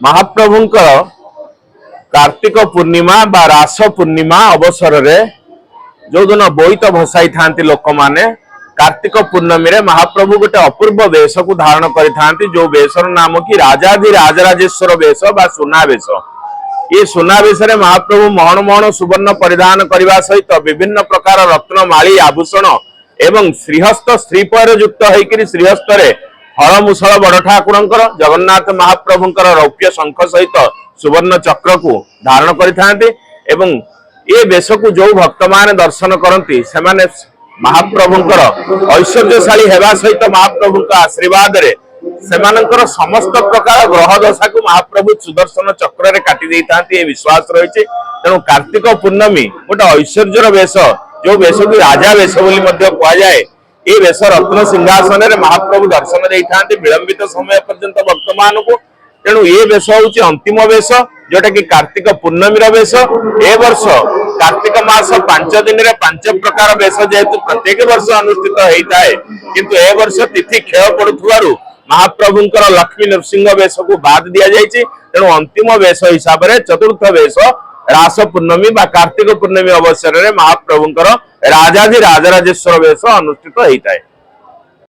ମହାପ୍ରଭୁଙ୍କର କାର୍ତ୍ତିକ ପୂର୍ଣ୍ଣିମା ବା ରାସ ପୂର୍ଣ୍ଣିମା ଅବସରରେ ଯୋଉଦିନ ବୋଇତ ଭସାଇଥାନ୍ତି ଲୋକମାନେ, କାର୍ତ୍ତିକ ପୂର୍ଣ୍ଣମୀରେ ମହାପ୍ରଭୁ ଗୋଟେ ଅପୂର୍ବ ବେଶକୁ ଧାରଣ କରିଥାନ୍ତି, ଯୋଉ ବେଶର ନାମ କି ରାଜାଧି ରାଜରାଜେଶ୍ୱର ବେଶ ବା ସୁନାବେଶ। ଏ ସୁନାବେଶରେ ମହାପ୍ରଭୁ ମହଣ ମହଣ ସୁବର୍ଣ୍ଣ ପରିଧାନ କରିବା ସହିତ ବିଭିନ୍ନ ପ୍ରକାର ରତ୍ନ ମାଳି ଆଭୂଷଣ ଏବଂ ଶ୍ରୀହସ୍ତ ଶ୍ରୀପୟରେ ଯୁକ୍ତ ହେଇକିରି ଶ୍ରୀହସ୍ତରେ ହଳ ମୁସଳ ବଡ ଠାକୁରଙ୍କର ଜଗନ୍ନାଥ ମହାପ୍ରଭୁଙ୍କର ରୌପ୍ୟ ଶଙ୍ଖ ସହିତ ସୁବର୍ଣ୍ଣ ଚକ୍ରକୁ ଧାରଣ କରିଥାନ୍ତି। ଏବଂ ଏ ବେଶକୁ ଯୋଉ ଭକ୍ତମାନେ ଦର୍ଶନ କରନ୍ତି, ସେମାନେ ମହାପ୍ରଭୁଙ୍କର ଐଶ୍ୱର୍ଯ୍ୟଶାଳୀ ହେବା ସହିତ ମହାପ୍ରଭୁଙ୍କ ଆଶୀର୍ବାଦରେ ସେମାନଙ୍କର ସମସ୍ତ ପ୍ରକାର ଗ୍ରହ ଦଶାକୁ ମହାପ୍ରଭୁ ସୁଦର୍ଶନ ଚକ୍ରରେ କାଟି ଦେଇଥାନ୍ତି, ଏ ବିଶ୍ୱାସ ରହିଛି। ତେଣୁ କାର୍ତ୍ତିକ ପୂର୍ଣ୍ଣମୀ ଗୋଟେ ଐଶ୍ୱର୍ଯ୍ୟର ବେଶ, ଯୋଉ ବେଶକୁ ରାଜା ବେଶ ବୋଲି ମଧ୍ୟ କୁହାଯାଏ। ଏ ବେଶ ରତ୍ନ ସିଂହାସନରେ ମହାପ୍ରଭୁ ଦର୍ଶନ ଦେଇଥାନ୍ତି ବିଳମ୍ବିତ ସମୟ ପର୍ଯ୍ୟନ୍ତ ଭକ୍ତମାନଙ୍କୁ। ତେଣୁ ଏ ବେଶ ହଉଛି ଅନ୍ତିମ ବେଶ, ଯୋଉଟା କି କାର୍ତ୍ତିକ ପୂର୍ଣ୍ଣମୀର ବେଶ। ଏ ବର୍ଷ କାର୍ତ୍ତିକ ମାସ 5 ଦିନରେ 5 ପ୍ରକାର ବେଶ ଯେହେତୁ ପ୍ରତ୍ୟେକ ବର୍ଷ ଅନୁଷ୍ଠିତ ହେଇଥାଏ, କିନ୍ତୁ ଏ ବର୍ଷ ତିଥି କ୍ଷୟ ପଡୁଥିବାରୁ ମହାପ୍ରଭୁଙ୍କର ଲକ୍ଷ୍ମୀ ନୃସିଂହ ବେଶକୁ ବାଦ ଦିଆଯାଇଛି। ତେଣୁ ଅନ୍ତିମ ବେଶ ହିସାବରେ ଚତୁର୍ଥ ବେଶ ରାସ ପୂର୍ଣ୍ଣମୀ ବା କାର୍ତ୍ତିକ ପୂର୍ଣ୍ଣମୀ ଅବସରରେ ମହାପ୍ରଭୁଙ୍କର ରାଜାଧି ରାଜରାଜେଶ୍ୱର ବେଶ ଅନୁଷ୍ଠିତ ହେଇଥାଏ।